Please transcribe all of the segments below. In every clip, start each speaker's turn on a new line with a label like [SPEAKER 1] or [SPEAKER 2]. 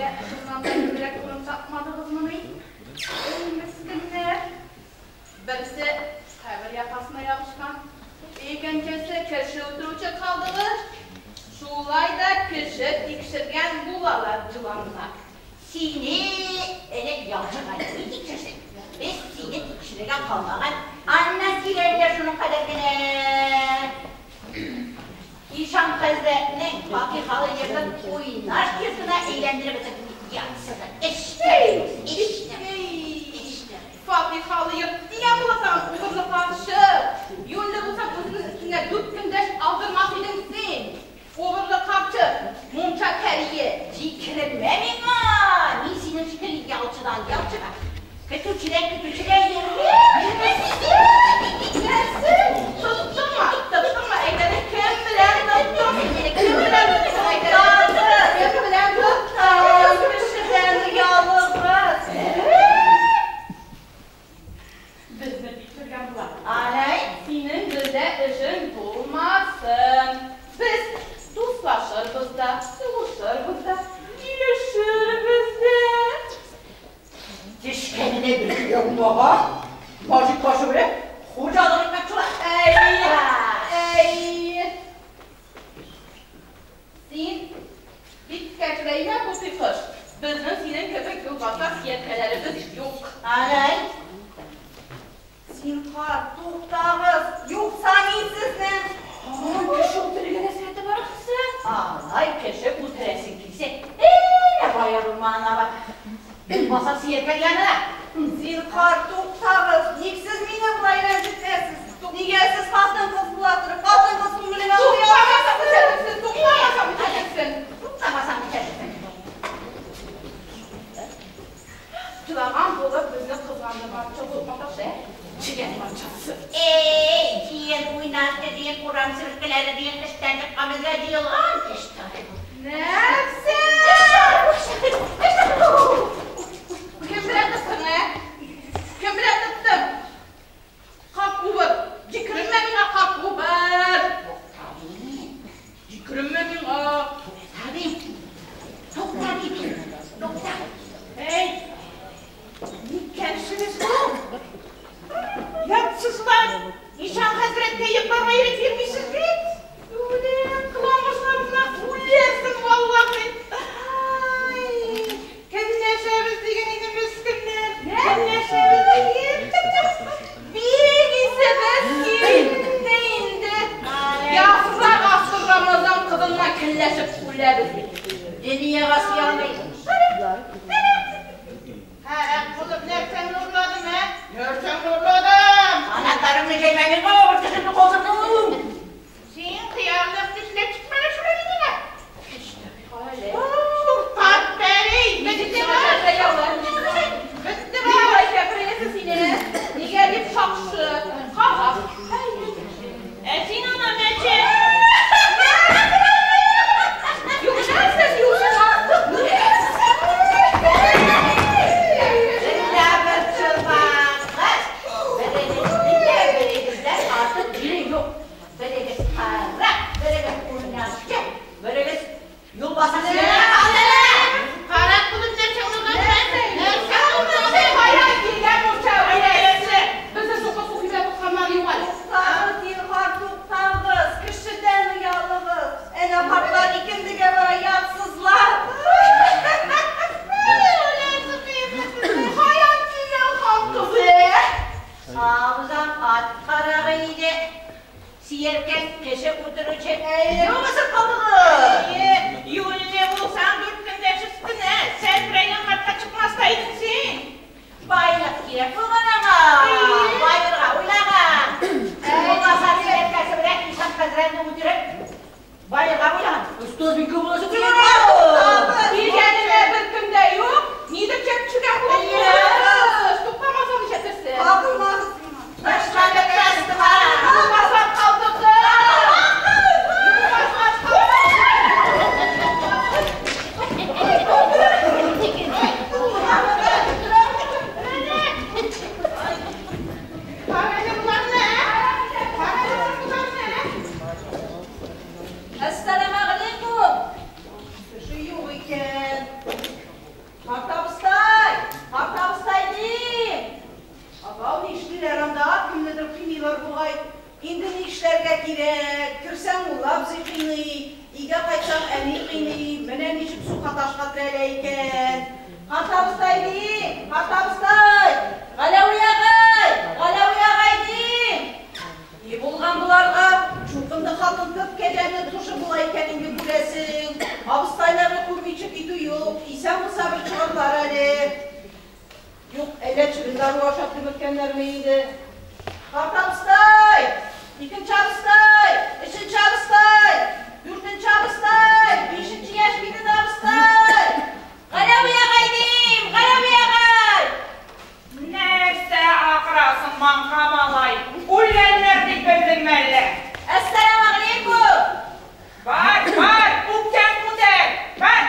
[SPEAKER 1] Безгә шуннан да күбрәк урын тапмадыгызмыни? Эй, мескеннәр! Берсе кабер якасына ябышкан, икенчесе кеше үтерүче калдыгы. Шулай да кеше тикшергән булалар җыланнар.
[SPEAKER 2] Сине элек ялчыга ни тикшерсен? Без сине тикшерергә калмаган. Аннан килгәндә шуның кадәр генә. Ишан хәзрәтнең фатихалы йортын уйнаш йортына әйләндереп бетердем. Ятсызы. Эштә, эштә, эштә.
[SPEAKER 1] Фатихалы йорт дигән буласың, угырлы карчык. Юньле булсаң, үзеңнең өстеңә дүрт көндәш алдырмас идең син. Угырлы карчык, мунча пәрие.
[SPEAKER 2] Җикеренмә миңа! Мин синең шикелле ялчыдан ялчыга, көтүчедән көтүчегә йөрмим.
[SPEAKER 1] Нәрсә? Тоттыңмы? Тоттыңмы? Әйдә, кем белән тоттың? Кем белән тоттың? Әйдә, кем белән тоттың?
[SPEAKER 3] Кешедән оялыгыз.
[SPEAKER 1] Безне тикшергән була.
[SPEAKER 2] Алай.
[SPEAKER 1] Синең бездә эшең булмасын. Без дуслашырбыз да, сугышырбыз да, килешербез дә.
[SPEAKER 2] Төшкәненә бер яумаган, башы башы белән хуҗалык итмәкче була.
[SPEAKER 1] Әй, әй. Син бик кәкрәймә, тутыйкош. Безнең синең кебек юлбасар сөяркәләребез юк.
[SPEAKER 2] Алай.
[SPEAKER 3] Зинһар, туктагыз, юкса мин сезнең.
[SPEAKER 1] Ай, кеше үтерергә дә сәләте бар ахрысы.
[SPEAKER 2] Алай кеше үтерәсең килсә, әнә бая урманына бар. Юлбасар сөяркә янына.
[SPEAKER 3] Зинһар, туктагыз, ник сез мине болай рәнҗетәсез? Нигә сез хатын-кыз була торып, хатын-кыз күңеленә
[SPEAKER 1] Туктамасаң үтерерсең, туктамасаң үтерерсең.
[SPEAKER 2] Туктамасаң үтерерсең.
[SPEAKER 1] Жылаган булып безне кызгандырмакчы булып маташа, чегән патшасы.
[SPEAKER 2] Эй, җыен уйнашты дигән, урам себеркеләре дигән эштән чыккан безгә җыелган эш.
[SPEAKER 1] Нәрсә? Кем белән тоттың, ә? Кем белән тоттың? Карт убыр, җикеренмә миңа, карт убыр. Җикеренмә миңа.
[SPEAKER 2] Табиб, тукта, бибим, тукта.
[SPEAKER 3] Эй, ниткән эшегез бу? Ятсызлар, ишан хәзрәткә йокларга ирек бирмисез бит.
[SPEAKER 1] Үлем, кыламышларына үлерсең, валлаһи.
[SPEAKER 3] Ай, көнләшәбез дигән иде мескеннәр. Көнләшәбез дигән.
[SPEAKER 1] Бик исебез китте инде. Яфрак асты Рамазан кызына көнләшеп үләбез бит.
[SPEAKER 2] Дөньяга сыя алмый.
[SPEAKER 3] Харап булып нәрсәңне урладым, ә? Нәрсәңне урладым?
[SPEAKER 2] Канатларыңны җәймә миңа, тешеңне казырдым.
[SPEAKER 3] Син кыярлык тешләп чыкмаган шулай миңа.
[SPEAKER 1] Әле.
[SPEAKER 3] Карт пәри, бетте бар. Бетте
[SPEAKER 1] Бик
[SPEAKER 3] бар.
[SPEAKER 1] бай кәпрәсе сине. Нигә дип шакшы? Карак.
[SPEAKER 3] Ә син ана мәче.
[SPEAKER 1] Юк, нәрсә, юк,
[SPEAKER 2] Әллә борчылмагыз. Берегезнең дә берегездән артык җире юк. Берегез карак, берегез уйнашчы, берегез юлбасар.
[SPEAKER 3] Карак булып нәрсә урладым, ә? Нәрсә урладым?
[SPEAKER 1] Каян килгән мунча үләсе? Безне сукыр суфилар тотканнар юк әле.
[SPEAKER 3] Туктагыз, зинһар, туктагыз, кешедән оялыгыз. Әнә картлар икендегә бара, ятсызлар.
[SPEAKER 1] Каян килгән хан кызы?
[SPEAKER 2] Абзам ат карагы иде. Сөяркәң кеше үтерүче. Югысы калдыгыз.
[SPEAKER 3] Әйе, юньле булсаң, дүрт көндәш өстенә сәлперәйгән картка чыкмас та идең син.
[SPEAKER 2] Байлык кирәк булган аңа. Баерга уйлаган. Юлбасар сөяркәсе белән ишан хәзрәтне үтереп, баерга уйлаган. Остазбикә буласы килә.
[SPEAKER 1] Килгәненә бер көндә юк. Нидер чәпчегән булып. Туктамасаң нишләтерсең?
[SPEAKER 3] Кагылмагыз миңа.
[SPEAKER 2] Ташланып тастыма.
[SPEAKER 1] Юлбасар калдыгы! Юлбасар калдыгы! Карале.
[SPEAKER 3] Кыйныйлар бугай. Инде ни эшләргә кирәк? Керсәң мулла абзый кыйный, өйгә кайтсаң әни кыйный. Менә ничек сука ташка терәлә икән. Карт абыстай дим, карт абыстай! Галәви агай! Галәви агай дим! Ни булган боларга? Чукынды хатын күп кәҗәне тушы була икән инде күрәсең. Абыстайларны күрмичә китү юк. Исән булса бер чыгарлар әле. Юк, әллә чебен даруы ашап дөмеккәннәрме инде? Карт абыстай! Икенче абыстай! Өченче абыстай! Дүртенче абыстай! Бишенче яшь килен абыстай! Галәви агай дим! Галәви агай!
[SPEAKER 4] Нәрсә акырасың, маңка малай? Үлгәннәр дип белдеңме әллә?
[SPEAKER 3] Әссәламегаләйкүм!
[SPEAKER 4] Бар, бар, үпкәң күтәр! Бар!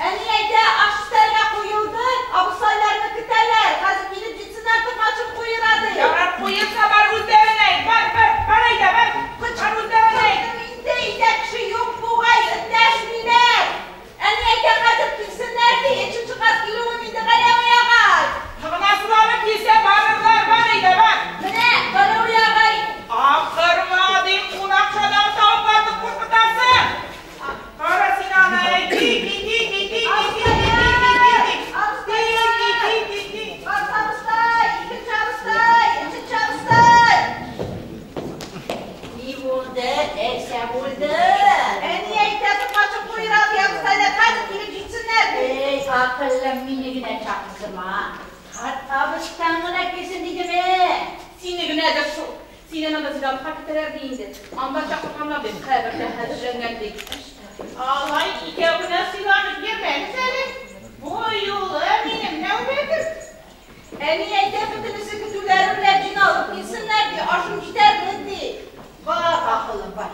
[SPEAKER 3] Әни әйтә, аш өстәлгә куелды, абыстайларны көтәләр. Хәзер килеп җитсеннәр, токмачын куера ди.
[SPEAKER 4] Ярар, куелса бар үзләренә әйт. Бар, бар, бар әйдә, бар. Бар үзләренә әйт.
[SPEAKER 3] Кычкырдым инде, өйдә кеше юк бугай, эндәшмиләр. Әни әйтә, хәзер килсеннәр ди, өченче кат килүем инде, Галәви агай.
[SPEAKER 4] Тыгынасылары килсә барырлар, бар әйдә, бар.
[SPEAKER 3] Менә, Галәви агай.
[SPEAKER 4] Акырма дим, кунак шадагы тавыкларны куркытасың. Кара син аны, әй, ти, ти, ти, ти, ти, ти, ти, ти, ти, ти, ти, ти, ти.
[SPEAKER 3] Карт абыстай, икенче абыстай, өченче абыстай.
[SPEAKER 2] Ни булды, нәрсә булды?
[SPEAKER 3] Әни әйтә, токмачын куера ди, абыстайлар хәзер килеп җитсеннәр ди.
[SPEAKER 2] Эй, акыллым, мине генә чакырдырма. Карт абыстаң гына килсен дидеме?
[SPEAKER 1] Сине генә дә шул. Сине анда зиратка китәләр ди инде. Анда чакырганнар ди, кабердә хәзерләнгән ди.
[SPEAKER 4] Алай икәү генә сыйланып йөрмәгез әле. Бу юлы минем нәүбәтем.
[SPEAKER 3] Әни әйтә, бөтенесе көтүләре белән җыйналып килсеннәр ди, ашым җитәрлек ди.
[SPEAKER 2] Бар, акыллым, бар.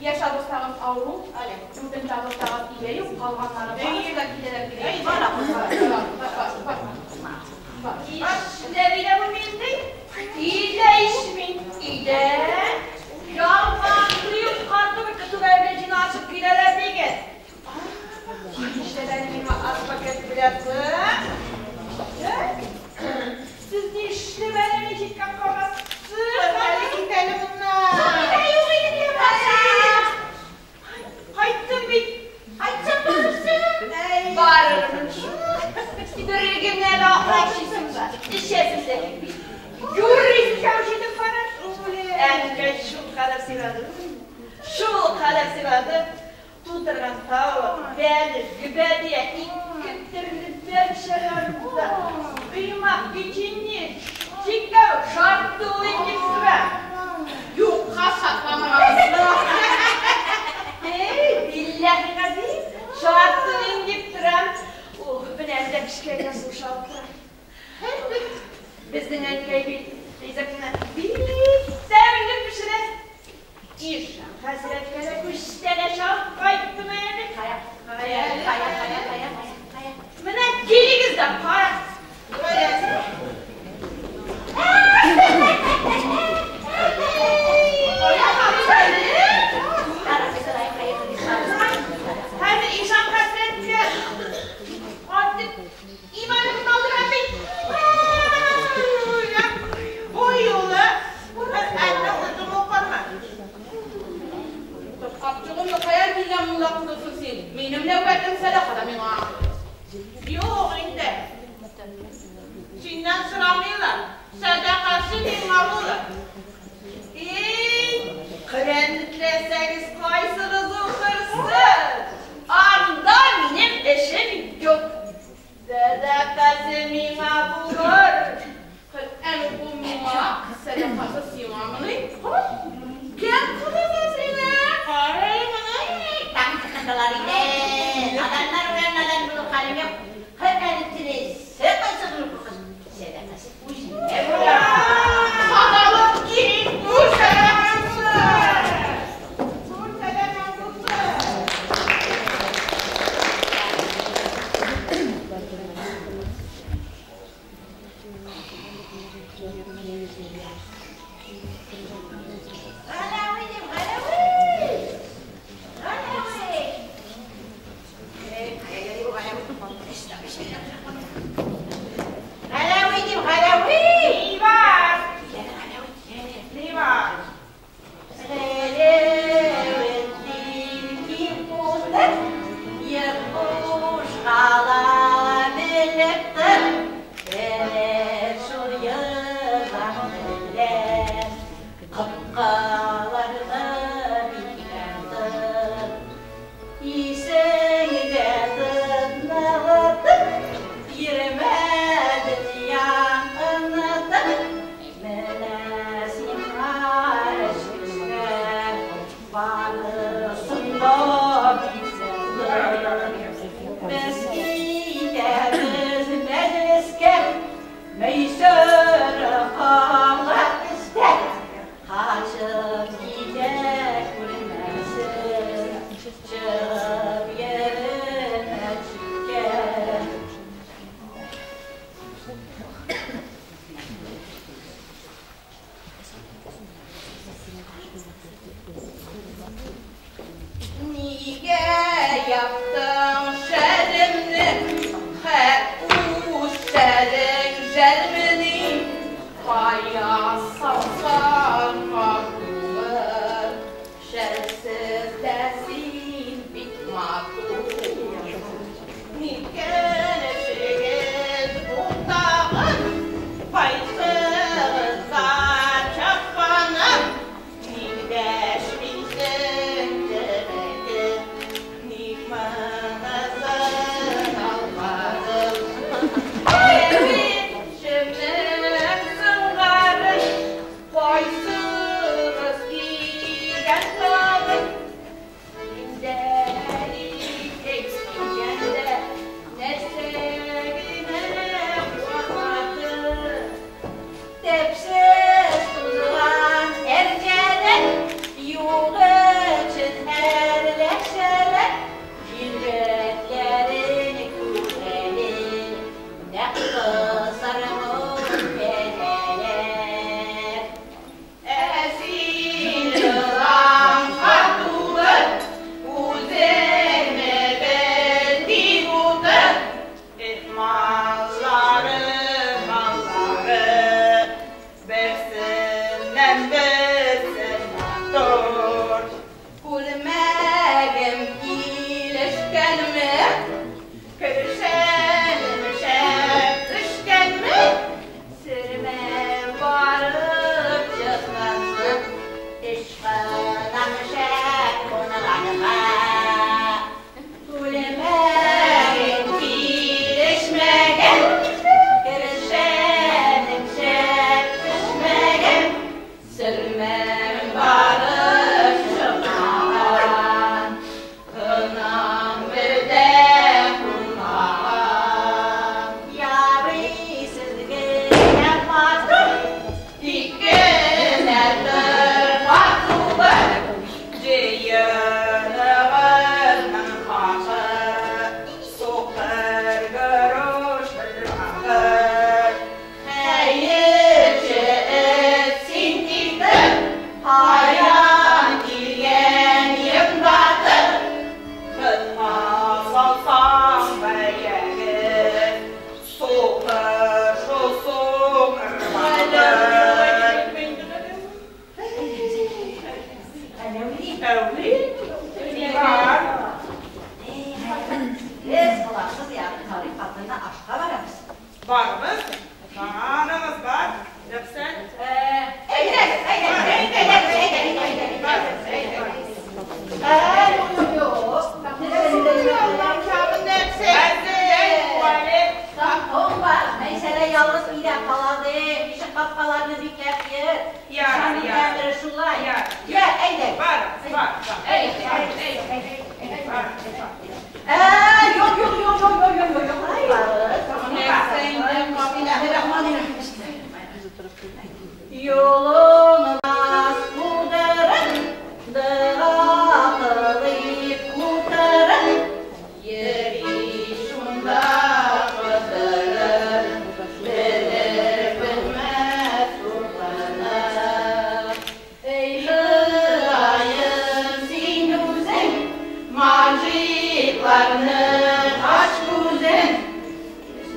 [SPEAKER 1] Яшь абыстагыз авыру, әле дүртенче абыстагыз өйдә юк, калганнары барысы да киләләр ди.
[SPEAKER 2] Әй, бар, акыллым,
[SPEAKER 1] бар. Бар, бар, бар. Бар.
[SPEAKER 4] Эшләре дә бу миндә. Өйдә иш мин. Өйдә. Ялган кыю карты бер көтүләр белән җыйналышып киләләр диген. Нишләдән миңа аш пакет беләсең? Сез нишләп әле мине читкә кагасыз?
[SPEAKER 3] Әле кит әле моннан.
[SPEAKER 4] Өйдә юк идем я башым. Кайттым бит. Кайтсам барырсың.
[SPEAKER 3] Әй.
[SPEAKER 1] Барырмын шул. Бер генә дә ашыйсың да, эчәсең дә килми.
[SPEAKER 4] Юрий кәүшетеп бара. Әнкәй шул кадәр сыйлады. Шул кадәр сыйлады. Тутырган тавык, бәлеш, гөбәдия, ике төрле бәлшәләрдә. Коймак, печенье, чикләвек, шартулы кипсерә.
[SPEAKER 1] Юкка шатланабыз.
[SPEAKER 4] Эй, билләһи газиз, шартулы дип торам. Ох, менә әллә кешкә су шалтыра. Безнең әнкәй бит ризыкны бик тәмле пешерә. Ишан хәзрәткә дә күчтәнәч алып кайттым әле.
[SPEAKER 2] Кая, кая, кая, кая, кая, кая.
[SPEAKER 4] Менә килегез дә карагыз. Хәзер Ишан хәзрәткә кайтып иманымны алдырам бит.
[SPEAKER 3] Бу юлы Коръәнне үзем укырмын.
[SPEAKER 1] Капчыгымны кая килгән мулла кызысың син? Минем нәүбәтем сәдака да миңа.
[SPEAKER 3] Юк инде. Синнән сорамыйлар. Сәдакасы миңа булыр.
[SPEAKER 4] Эй, Коръәнне теләсәгез кайсыгыз укырсын? Анда минем эшем юк. Сәдакасы миңа булыр.
[SPEAKER 1] Коръән уку миңа, сәдакасы сиңамыни?
[SPEAKER 4] Кем кызы сине?
[SPEAKER 3] Карый моны.
[SPEAKER 2] Тагын тыкындылар иде. Наданнар белән надан булу хәлем юк. Коръәнне теләсә кайсыгыз укысын. Сәдакасы үзенә була.
[SPEAKER 1] Садалык кирәк,
[SPEAKER 4] Бу сәдакасы.
[SPEAKER 3] Бу сәдакаң булсын.
[SPEAKER 4] Һәммәсен матур.
[SPEAKER 1] Күлмәгем килешкәнме? Кершәнем шәп төшкәнме? Сөрмәм барып чыкканмы?
[SPEAKER 2] Ышкынам шәп кунганга. Күлмәгем килешмәгән, кершәнем шәп төшмәгән,
[SPEAKER 1] Сөрмәм барып чыкмаган, кынам бердә кунмаган.
[SPEAKER 2] Ярый сезгә матур,
[SPEAKER 1] Тик кенә торма тулы,
[SPEAKER 4] Җыеныгызның хакы, сукыр гөруш бер вакыт.
[SPEAKER 1] Хәерче эт син тиктер, каян килгән йомгатыр.
[SPEAKER 4] Кытка салсаң бәягез, сукыр шул сукыр бакыр. Әүли, бар.
[SPEAKER 2] Без боларсыз ярый Хариф хатынына ашка барабыз.
[SPEAKER 4] Барыбыз, барыгыз бар. Рөхсәт.
[SPEAKER 2] Әйдәгез, әйдәгез, әйдәгез, әйдәгез, әйдәгез. Юк, юк, юк.
[SPEAKER 4] Әзерләй әле.
[SPEAKER 2] Соң бар, Мәйсәрә ялгыз өйдә калады. Ишек капкаларны бикләп йөр.
[SPEAKER 4] Ярар,
[SPEAKER 2] Шаның
[SPEAKER 4] ярар.
[SPEAKER 2] әмере шулай.
[SPEAKER 4] Ярар.
[SPEAKER 2] Я, әйдә.
[SPEAKER 4] Барыгыз, бар, бар.
[SPEAKER 1] Әй, әй, әй, әй.
[SPEAKER 4] Бар, бар.
[SPEAKER 2] Юк, юк, юк, юк, юк, юк, юк. Барыгыз.
[SPEAKER 3] Бисмиллаһир-рахманир-рахим.
[SPEAKER 2] Юлыңыз кудырын, дога кылып утырын.
[SPEAKER 1] Йөри шунда кыдырып, белер белмәс куркынып. Эй, Ходаем, син үзең, мажикларны ач күзен.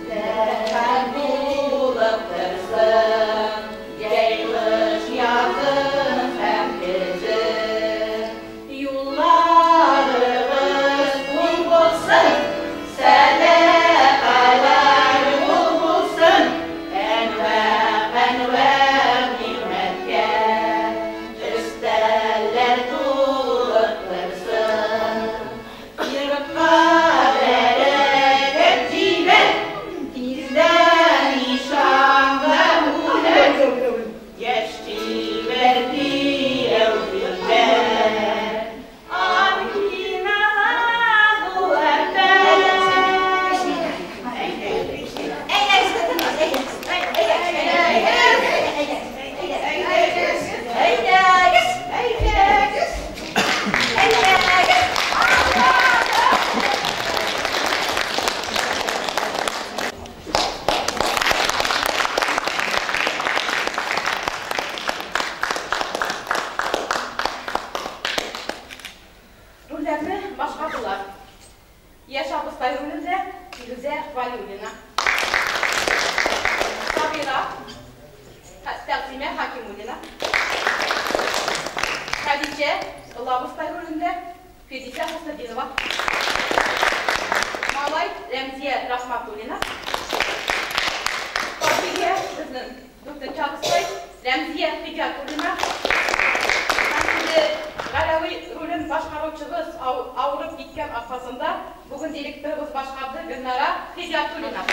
[SPEAKER 1] Дәрхаль булып торсын, җәй, кыш, язын һәм көзен. Юлларыгыз уң булсын, сәдакалар мул булсын, әнвә-әнвә ниғмәткә өстәлләр тулып торсын. Йортка бәрәкәт җибәр, тиздән ишанга үләр, яшь җибәр кияү дилбәр.
[SPEAKER 4] Амин, Аллаһу әкбәр.
[SPEAKER 2] Әйдәгез, хатыннар, әйдәгез, әйдәгез, әйдәгез, әйдәгез, әйдәгез, әйдәгез.
[SPEAKER 1] Рольләрне башкардылар. Яшь абыстай ролендә Фирүзә Вәлиуллина. Сабира Тәгъзимә Хакимуллина. Хәдичә Олы абыстай ролендә Федисә Хөснетдинова. Малай Рәмзия Рахматуллина. Фатия безнең дүртенче абыстай Рәмзия Хиҗатуллина. Һәм инде Галәви ролен башкаручыбыз авырып киткән аркасында бүген директорыбыз башкарды Гөлнара Хиҗатуллина.